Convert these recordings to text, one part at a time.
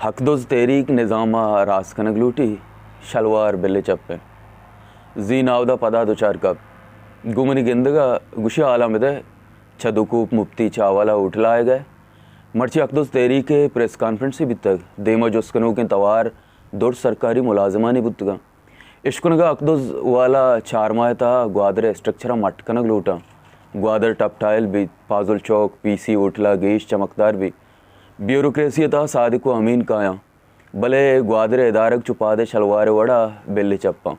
حق دز تحریک نظام ءَ راست کنگ لوٹی، شلوار بل چپ ءَ۔ زی ناودا پدا دچار کپت۔ گوں منی گندگ ءَ گوشی حالاں بدئے، چہ دو کوپ مپتی چاول ءَ ہوٹل ءَ آیگ ءَ۔ مرچی حق دز تحریک ءِ پریس کانفرنسے بیتگ، دیم ءَ جست کنوکیں توار درست سرکاری ملازمانی بوتگاں۔ اشکنگ ءَ حق دز والا چار ماہ ءِ تہا گوادر ءِ اسٹرکچر ءَ مٹ کنگ لوٹاں۔ گوادر ٹپٹائل بیت، پازل چوک، پی سی ہوٹل ءَ گیش چمکدار بیت۔ بیوروکریسی ءِ تہا صادق ءُ امین کایاں، بلے گوادر ءِ ادارگ چو پاد ءِ شلوار ءِ وڑا بل چپاں۔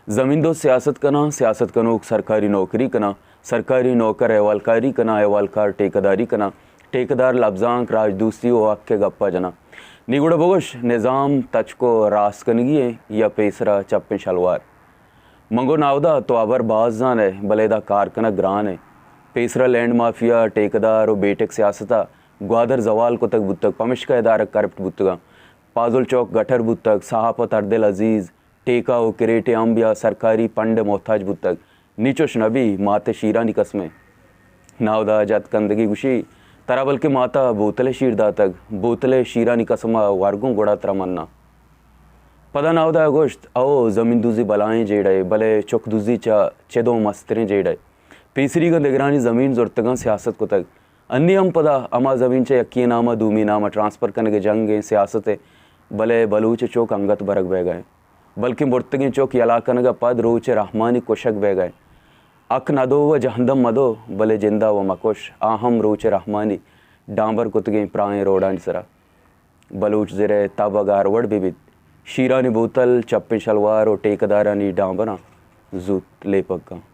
زمین دوست سیاست کناں، سیاست کنوک سرکاری نوکری کناں، سرکاری نوکر احوالکاری کناں، احوالکار ٹیکہ داری کناں، ٹیکہ دار لبزانک، راجدوستی ءُ حق ءِ گپ ءَ جناں۔ نی گڑا بگوش، نظام تچک ءُ راست کنگی ایں یا پیسرا چپیں شلوار؟ من گوں ناودا، تو ہبر باز زان ئے، بلے ادا کار کنگ گران ایں۔ پیسرا لینڈ مافیا، ٹیکہ دار ءُ بیٹک سیاست ءَ گوادر زوال کتگ بوتگ، پمشکا ادارگ کرپٹ بوتگاں۔ پازل چوک گٹر بوتگ، صحافت ہر دل عزیز، ٹیکہ ءُ کریٹ ءِ امب یا سرکاری پنڈ ءِ محتاج بوتگ۔ نی چوش نہ بی، مات ءِ شیرانی قسم ءَ۔ ناودا جت کندگی گوشی، ترا بلکیں مات ءَ بوتل ءِ شیر داتگ، بوتل ءِ شیرانی قسم ءَ ورگوں گڑا ترا مناں۔ پدا ناودا ءَ گوشت، او زمین دوزی بلائیں جیڑہ ءِ، بلے چک دوزی چہ چدوں مستریں جیڑہ ءِ۔ پیسریگاں دگرانی زمین زرتگاں سیاست کتگ۔ انی ہم پدا ہما زمین چہ یکے ءِ نام ءَ دومی ءِ نام ءَ ٹرانسفر کنگ ءِ جنگ ءِ سیاست ءِ، بلے بلوچ ءِ چک انگت برگ بیگ ءَ ایں۔ بلکیں برتگیں چک یلا کنگ ءَ پد روچ ءِ رحمانی کشگ بیگ ءَ ایں۔ حق نہ دو ءُ جہندم مہ دو، بلے جند ءَ ءُ مہ کش۔ آ ہم روچ ءِ رحمانی ڈامبر کتگیں پراہیں روڈانی سرا۔ بلوچ زر ءِ تب اگاں ہر وڑ بہ بیت، شیرانی بوتل، چپیں شلوار ءُ ٹیکہ دارانی ڈامبراں زوت لیپگ کن۔